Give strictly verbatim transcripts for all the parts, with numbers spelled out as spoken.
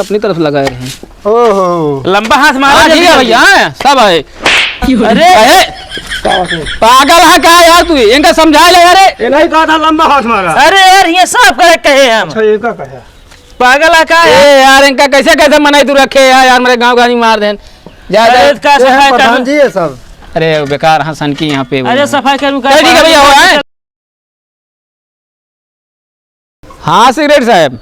अपनी तरफ लगाए रहे। ओहो। लंबा हाथ मारा हाँ, जल्दी ठीक है जल्दी। भैया, हाँ, सब है। अरे। अरे, पागल है का यार तू? इनका समझा ले यार। ये नहीं कहा था लंबा हाथ मारा। अरे यार, ये साफ करे कहे हम। अच्छा, ये का कहे? पागल है का ए यार? यार, इनका कैसे, कैसे मनाई तू रखे यार, यार, मेरे गाँव का नहीं मार देन। जा, जा। अरे, का ये सफाई प्रधान कर जी, ये सब। अरे, बेकार हंसन की यहाँ पे वो अरे, है। सफाई कर्मी का चल, ठीक है भैया, हो, हैं? हाँ, सिगरेट साहब,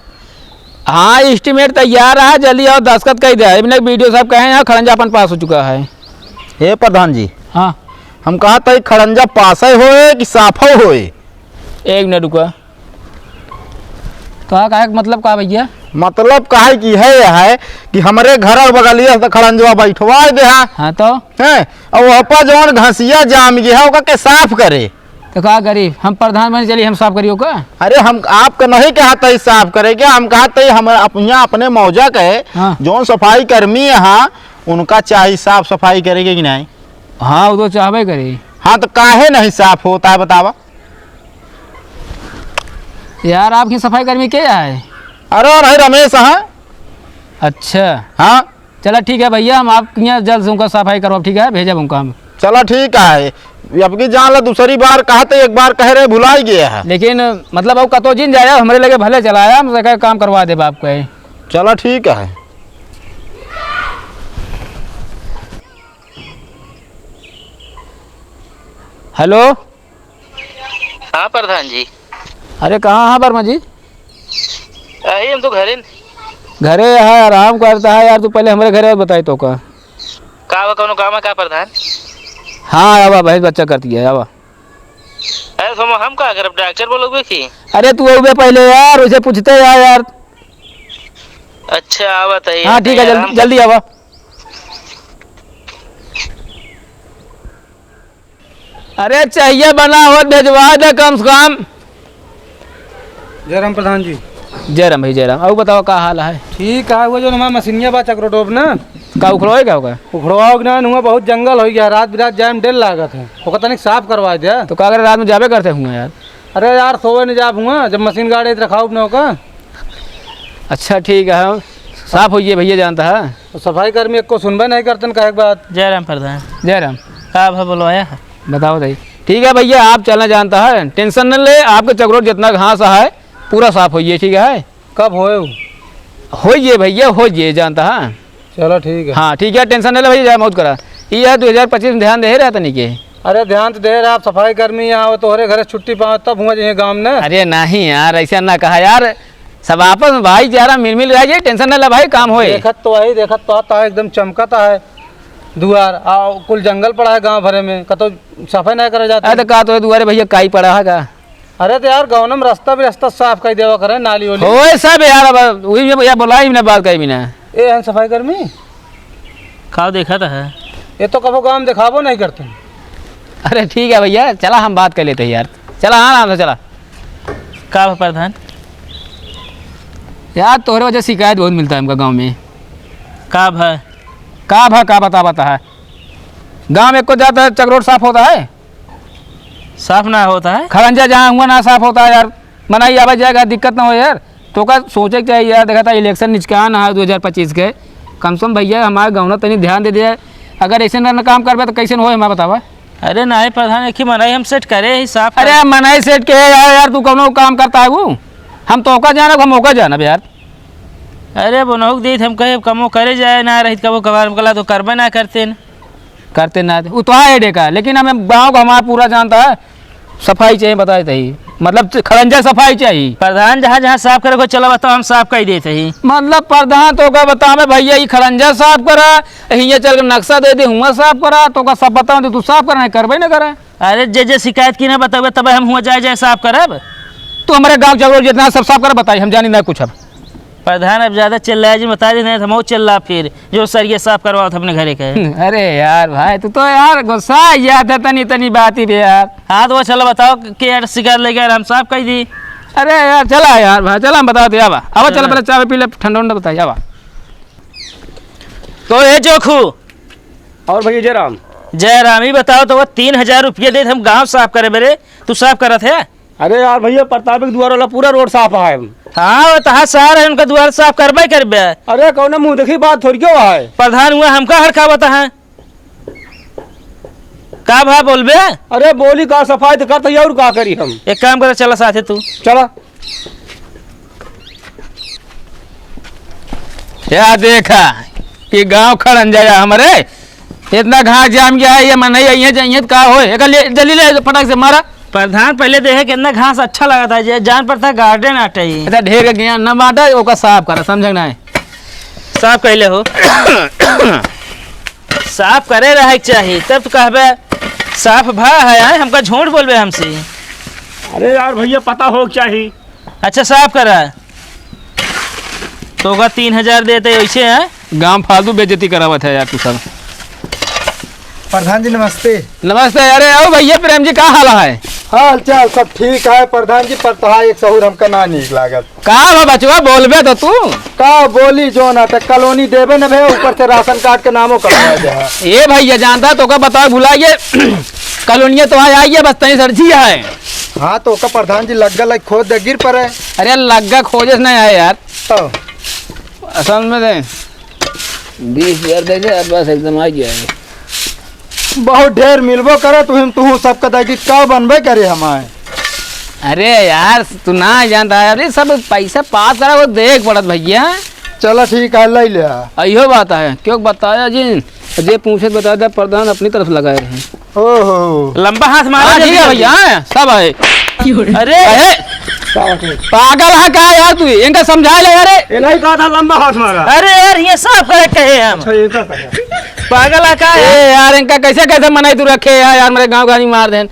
हाँ, estimate तैयार रहा, जल्दी आओ, दस्तखत कर दे। इबने BDO साहब कहे हैं, यहाँ खड़ंजा अपन पास हो चुका है। हे प्रधान जी, हाँ। हम कहा था, खड़ंजा पास है होए कि साफ होए? एक मिनट रुका। का, का, मतलब का भैया? मतलब का है कि है, यह है कि हमरे घर और बगलिया से खड़ंजवा बैठवा दे, हाँ। हाँ तो? हैं? और वहाँ पर जौन घसिया जाम गया है, ओका के साफ करे। तो का करी? हम प्रधान बने चली, हम साफ करियो का? अरे, हम आपका नहीं कहत ही साफ करे के, हम कहत ही हम अप-, यहाँ अपने मौजा के हाँ। जौन सफाई कर्मी है, हाँ, उनका चाही साफ सफाई करे के कि नहीं? हाँ, वो तो चाहबे करी। हाँ, तो काहे नहीं साफ होता है, बतावा? यार, आपकी सफाई कर्मी के है? अरे, और है रमेश, हाँ। अच्छा। हाँ। चला ठीक है भैया, हम आपके यहाँ जल्द से उनका सफाई करवाब, ठीक है, भेजब उनका हम। चला ठीक है, अब की जान ला, दूसरी बार कहा तो एक बार कह रहे, भुलाई गया है। लेकिन मतलब अब कतो जिन जाया, हमरे लगे भले चला आया, हम सका काम करवा देब आपको। चला ठीक है। हेलो। हाँ प्रधान जी। अरे कहाँ है वर्मा जी? अरे हम तो घरे न। घरे है, आराम करता है यार, तू पहले हमरे घरे और बताई तो का। का बा, कौनो काम है का प्रधान? हाँ, आवा, भैंस बच्चा करती है, आवा। अरे तो हम, हम का करब, डॉक्टर बोलोगे की? अरे तू अउबे पहले यार, उसे पूछते यार, यार। अच्छा, आवा तही, हाँ, ठीक है, आराम जल्दी, कर। जल्दी आवा। अरे, चाहिए बना हो, भेजवा दे कम से कम। जय राम प्रधान जी। जय राम भाई, जय राम। अउ बताओ, का हाल है? ठीक है, वो जो हमारा मशीनिया बा चक्रोटोप ना। का उखड़ोए का होगा? उखड़ोआ के ना, हुआ बहुत जंगल हो गया, रात बिरात जाए में डर लागत है, ओका तनिक साफ करवा दे। तो का करे, रात में जाबे करते हुआ यार? अरे यार, सोवे नहीं जाब हुआ, जब मशीन गाड़ी रखाउब ना ओका। अच्छा, ठीक है, साफ होइए भैया, जानता है। तो सफाई कर्मी एको सुनबे नहीं करतन, कहे के बात। जय राम प्रधान। जय राम। का भा बोलवाया है? बताओ भाई। ठीक है भैया, आप चलना जानता है, tension न ले, आपके चकरोट जितना घास है, पूरा साफ होइए, ठीक है? कब होए उ? होइए भैया, होइए, जानता है। चलो ठीक है। हाँ, ठीक है, tension न ले भैया, जाए मौत करा। ये है, दो हज़ार पच्चीस में ध्यान दे रहा तनी के। अरे ध्यान तो दे रहा, आप सफाई कर्मी यहाँ हो, तोहरे घरे छुट्टी पाओ, तब हुआ जाइए गाँव में। अरे नहीं यार, ऐसा ना कहा यार, सब आपस में भाईचारा मिल मिल रह जाए, tension न ले भाई, काम होए। देखत तो आई, देखत तो आता है, एकदम चमकता है दुआर, आ कुल जंगल पड़ा है गाँव भरे में, कतो सफाई नहीं करे जाते। अरे तो का तो दुआरे भैया काई पड़ा है का? अरे तो यार, गाँव में रास्ता भी रास्ता साफ कर देवा करे, नाली ओली। होए सब यार, अब वही में भैया बोला ही ना, बात कही भी ना। ए हन सफाई कर्मी। का देखा था है? ये तो कबो गाँव में दिखाबो नहीं करते। अरे ठीक है भैया, चला हम बात कर लेते हैं यार, चला हाँ, आराम से चला। का भा प्रधान? यार, तोहरे वजह शिकायत बहुत मिलता है हमका गाँव में। का भा? का भा, का बता, बता है। गाँव में एको जाता है, चकरोट साफ होता है? साफ ना होता है? खड़ंजा जहाँ हुआ ना साफ होता है यार। मनाई आवे जाएगा, दिक्कत ना हो यार। तो का सोचे के चाहिए यार, देखा था election निचकान है दो हज़ार पच्चीस के। कम से कम भैया, हमारे गाँव ना तनी ध्यान दे दिया। अगर ऐसे ना, ना काम करबे तो कैसे होए, हमारा बतावा? अरे नहीं प्रधान, एक ही मनई हम set करे ही साफ अरे कर। मनई set के है यार, यार तू कौनो काम करता है वो? हम तो ओका जानब, हम ओका जानब यार। अरे अब उनहु के देत हम कहे, कमो करे जाए ना रहित, कबो कभार हमकला तो करबे ना करते न। करते ना, वो तो है एडे का, लेकिन हमें गाँव का हमारा पूरा जानता है, सफाई चाहिए, बताए तही, मतलब खड़ंजा सफाई चाहिए। प्रधान जहाँ जहाँ साफ करे को चला बताओ, हम साफ कर देते ही। मतलब प्रधान तो का बतावे भैया, ये खड़ंजा साफ करा, हियाँ चल के नक्शा दे दे, हुआं साफ करा, तो का सब बताओ, तो तू साफ करा, नहीं करबे ना करा। अरे, जे जे शिकायत की ना बतावे, तब हम हुआं जाए जाए साफ करब। तू हमारे गाँव चलो, जितना सब साफ कर बताई, हम जानी ना कुछ अब। प्रधान, अब ज्यादा चिल्लाए जी, बता दे, नहीं तो हम और चिल्ला फिर, जो सरिये साफ करवाओ थे अपने घरे के। अरे यार भाई, तू तो यार गुस्सा आ गया था तनी तनी बात ही पे यार। हाँ, तो वो चलो बताओ कि यार शिकायत लेके यार हम साफ कर दी। अरे यार, चला यार भाई, चला हम बता दे, आवा, आवा, चला चला। पहले चाय पी ले, ठंडा उंडा बताइए, आवा। तो ये जोखू। और भैया जयराम। जयराम, ये बताओ तो, वो तीन हजार रुपये दे हम गांव साफ करे बरे, तू साफ करत है? अरे यार भइया, प्रताप के दुआर वाला पूरा रोड साफ है। हाँ, वो तहार सार है, उनका दुआर साफ करबे करबे। अरे कौनो मुँह देखी बात थोड़ी क्यों है? प्रधान हुआ हमका हड़कावत है। का भा बोलबे? अरे बोली का, सफाई तो करत ही, और का करी हम? एक काम कर, चला साथे तू। चला। या देखा कि गांव खड़न जाया हमरे, इतना घास जाम गया है, ये मनई अइहे जइहे त का होए? एका ले, जल्दी ले, फटाक से मारा। प्रधान, पहले देखे कितना घास अच्छा लगत है, जे जान पड़ता है garden आटे ही। अच्छा, ढेर के ज्ञान न बांटा, ओका साफ करा, समझे ना है? साफ कैले हो? साफ करे रहे के चाही, तब तो कहबे साफ भा है, आए, हमका झूठ बोलबे हमसे। अरे यार भइया, पता हो के चाही। अच्छा, साफ करा। तो ओका तीन हजार देते वैसे है। गांव फालतू बेइज्जती करावत है यार तू सब। प्रधान जी नमस्ते। नमस्ते। अरे आओ भइया प्रेम जी, का हाल है? हाल चाल सब ठीक है प्रधान जी, पर तहार एक सहूर हमका ना नीक लागत। का बा बचवा, बोलबे तो तू। का बोली, जो ना त कॉलोनी देबे न भे, ऊपर से राशन कार्ड के नामो कटवा दे है। ए भइया, जानता तो का बताओ, भुला ये कॉलोनिया तो आ आई है, बस तई सर जी है। हाँ, तो का प्रधान जी लग्गा लग खोद दे, गिर पड़े। अरे लग्गा खोजे से नहीं आए यार। तो असल में दे। बीस हजार दे दे, अब बस एकदम आ गया है। बहुत ढेर मिलबो करे तुहिन, तुहू सबका दे कि का बनबे करे हमारे। अरे यार, तू ना जानता है, अरे सब पैसा पास करा, वो देख पड़त भइया। चला ठीक है, ले ले। अइहो बात है, क्यों बताया जी? जे पूछे बता दे, प्रधान अपनी तरफ लगाए रहे। ओहो। लंबा हाथ मारा हाँ, जल्दी ठीक है जल्दी। भइया, हाँ, सब है। अरे। अरे, पागल है का यार तू? इनका समझा ले, अरे। ये नहीं कहा था लंबा हाथ मारा। अरे यार, ये साफ करे कहे हम। अच्छा, ये साफ करे। पागल है का ए यार? यार, इनका कैसे, कैसे मनाई तू रखे यार, यार, मेरे गाँव गानी मार देन।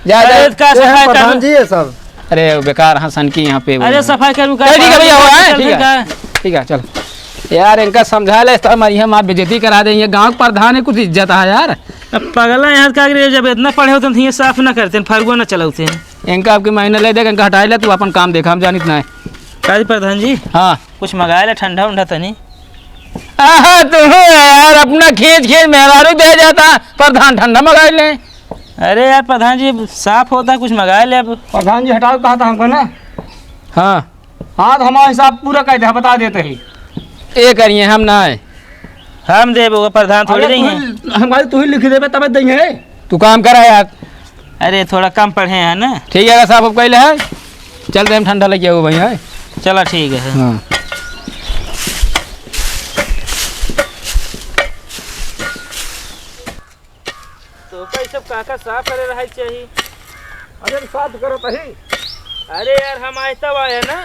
जा, जा। अरे, का ए, सफाई प्रधान करू? जी, ये सब। अरे, बेकार हंसन की यहाँ पे वो अरे, है। सफाई करू का? चल, ठीक है भइया, हो रहा है, चल, ठीक ठीक है। है। ठीक है, चल। यार, इनका समझा ले, इस तरह हमारी हम आप बेइज्जती करा दें। ये गाँव के प्रधान है, कुछ इज्जत है यार। अब पगला यहाँ का करे, जब इतना पढ़े होते हैं, तो ये साफ ना करते हैं, फरुआ ना चलाते हैं। इनका आपके महीना ले देगा, इनका हटाई ले, तू अपन काम देखा, हम जानित ना है। का जी प्रधान जी? हाँ। कुछ मंगाए ले ठंडा उंडा तनी। आहा, तू यार, अपना खींच खींच मेहरारू दे जाता, प्रधान ठंडा मंगाए ले। अरे यार प्रधान जी, साफ होता, कुछ मंगाए ले अब। प्रधान जी हटाओ, कहा था हमको ना। हाँ। हाँ, तो हमारा हिसाब पूरा कर दे, बता देते ही। ए करिए, हम ना आए। हम देबो, प्रधान थोड़ी अरे, रही तू हैं। ही, हमारी तू ही लिख देबे, तबे देंगे। तू काम करा यार। अरे, थोड़ा कम पढ़े हैं ना। ठीक है, साहब, अब कइले है। चल दे, हम ठंडा लग गया हो भाई, है। चला, ठीक है। हाँ। तो का ई सब काका साफ करे रहे के चाही? अरे, हम साफ करत ही। अरे यार, हम आए तब आया ना,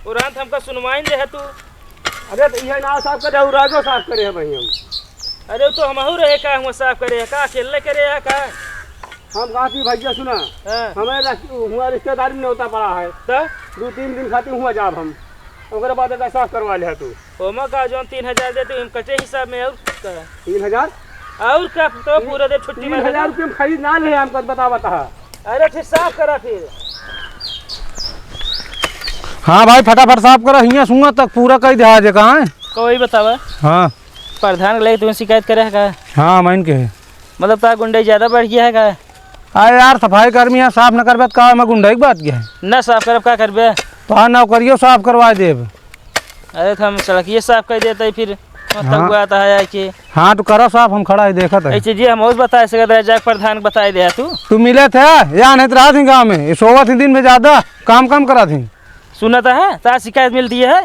और अंत हमका सुनवाइन दे है तू। अरे, तो इहे ना साफ करे, और आगो साफ करे है भाई हम। अरे, तो हमहू रहे का, हुआ साफ करे है का, अकेले करे है का? हम कहा कि भैया सुना, हाँ। हमें रस-, हुआ रिश्तेदारी में नेवता पड़ा है। तो? दो तीन दिन खातिर हुआ जाब हम, ओकरे बाद एका साफ करवा ले तू। ओमा का जौन तीन हजार देते, हम कटे हिसाब में और का? तीन हजार? और का, तो पूरा दे छुट्टी तीन हजार रुपये में खरीद ना ले, हमको बता, बता। अरे फिर साफ करा फिर। हाँ भाई, फटाफट साफ करा, हियाँ सुआ तक पूरा कई दे आज का है। कोई बतावा? हाँ। प्रधान के लगे तुम शिकायत करे है का? हाँ, मैं इनके है। मतलब, तार गुंडई ज्यादा बढ़ गया है का? अरे यार, सफाई कर्मी है, साफ न करबे त का, मैं गुंडई की बात क्या है? न साफ करब, का करबे? तो हाँ, नौकरियों साफ करवा देब। अरे, तो हम सड़किए साफ कर देते फिर, मतलब, हाँ। हुआ आता है कि हाँ, तो करो साफ, हम खड़ा ही देखत है। ऐसे जी, हम और बताए सकत रहे, जाके प्रधान के बताए दे तू। तू मिले थे, या नहीं तो रहा थी गाँव में, ये सोवत ही दिन में ज्यादा, काम कम करा थी। सुनत है, तार शिकायत मिलती है।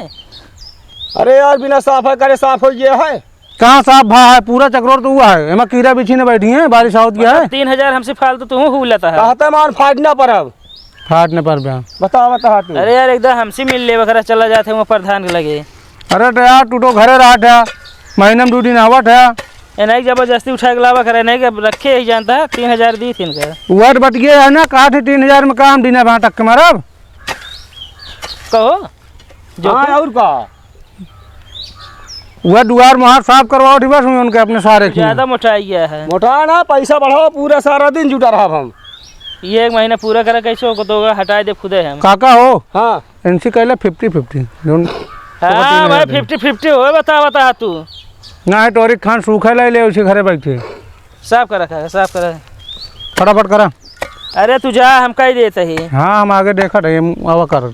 अरे यार, बिना साफ है करे, साफ हो गया है। कहाँ साफ भा है? पूरा चकरोर तो हुआ है, एमा कीड़ा बिच्छी ने बैठी हैं, बारिश आवत गया है। तीन हजार हमसे फालतू तू हूँ लेता है। कहते मान फाट ना परब। फाट न परबे। बता, बता तू। अरे यार, एकदम हमसे मिल लेबे करा, चला जाते हैं वो प्रधान के लगे। अरे तो यार, तू तो घरे रहत है, महीना में दो दिन आवत है। ए, नहीं, जबरदस्ती उठा के लावा करे, नहीं, अब रखे ही जानता है, तीन हजार दी थी इनका। वट बट गया है ना, कहा थे तीन हजार में काम दीना भाटक के मारब। कहो। जो हाँ, तू और का? वह दुआर मुहार साफ करवाओ थी बस, उनके अपने सारे की। ज्यादा मोटा गया है। मोटा ना, पैसा बढ़ाओ, पूरा सारा दिन जुटा रहा हम। ये एक महीना पूरा करे, कैसे हो तो हटाए दे खुदे हम। काका हो? हाँ। इनसे कहले फिफ्टी फिफ्टी, जोन हाँ भाई, फिफ्टी फिफ्टी हो, बता, बता तू। ना है, टोरी खान सूखे ले, ले उसे घरे बैठे। साफ करा, करा, साफ करा। फटाफट करा। अरे तू जा, हम कह देत ही। हाँ, हम आगे देखत ही, हम आवा कर।